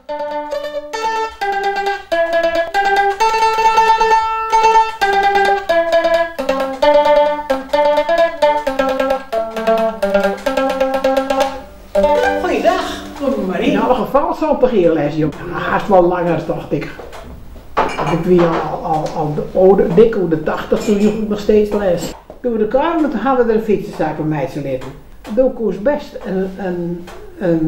Goeiedag, kom mar yn. Yn alle gefal 70 jier les, jong. Hast wol langer, tocht ik. Ik wie al dik oer de 80, toen joech ik noch steeds les. Doe't we der kamen, toen hawwe we der in fytsesaak fan meitsje litten. Doe koest best in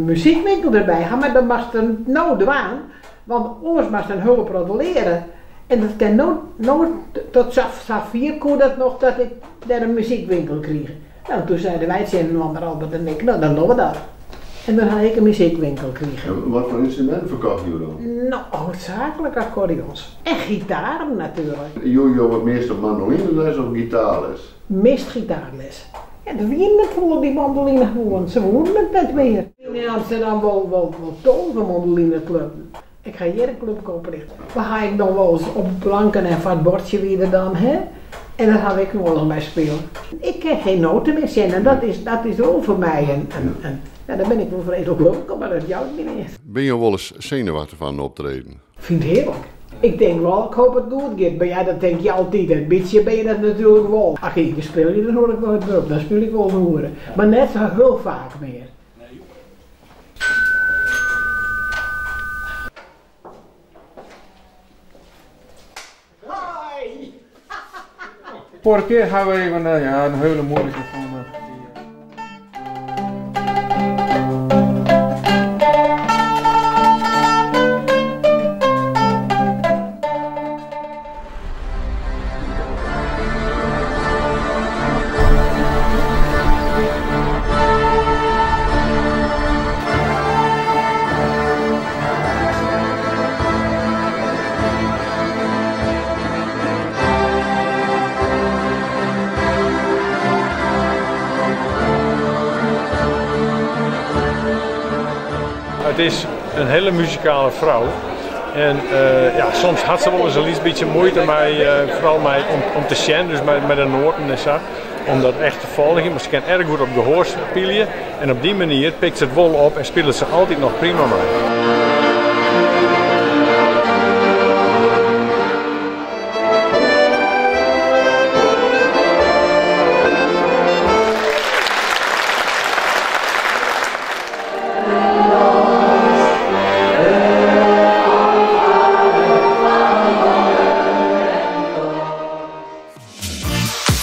muzykwinkel derby ha, mar dat moatst no dwaan, want oars moatst in hiele protte leare. En dat kin no, no tot safier koe dat noch dat ik dêr in muzykwinkel krige. No, toen seiden wy tsjin inoar, Albert en ik, no dan dogge we dat. En dan ha ik in muzykwinkel krige. En wat foar ynstruminten ferkochten jo dan? No, hoofdzaaklik akkordeons. En gitaren natuerlik. Joegen jo it measte mandolineles of gitaarles? Meast gitaarles. Ja, der wienen net folle dy't mandoline woenen. Se woenen it net mear. Yn Amsterdam wol 12 mandolinekluppen. Ik ha hjir in klupke oprjochte. We ha ek noch wolris op planken en foar it buordsje wie der dan, hè. En dêr ha we ek noch wolris mei spile. Ik kin geen noten mear sjen en dat is, dat is wol foar my in, in, ja, dêr bin ik wol freeslik lulk om, mar dat jout my neat. Binne jo wolris senuwachtich fan in optreden? Fyn it hearlik. Ik tink wol, ik hoop it goed giet, mar ja, dat tink je altyd. In bytsje bin je dat natuerlik wol. As ik spylje, dan hoor ik wol it wurd, dan spylje ik wol in oere. Mar net sa hiel faak mear. Foarrige kear ha we even ja, in hiele moeilike fan. It is in hiele muzikale frou. En ja, soms hat se wolris in lyts bytsje muoite mei, foaral mei om te sjen, dus mei de noaten en sa, om dat echt te folgjen. Mar se kin erch goed op gehoar spylje en op dy manier pikt se it wol op en spilet se altyd noch prima mei.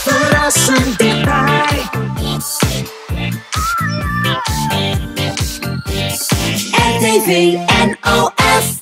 Ferrassend tichtby. RTV NOF.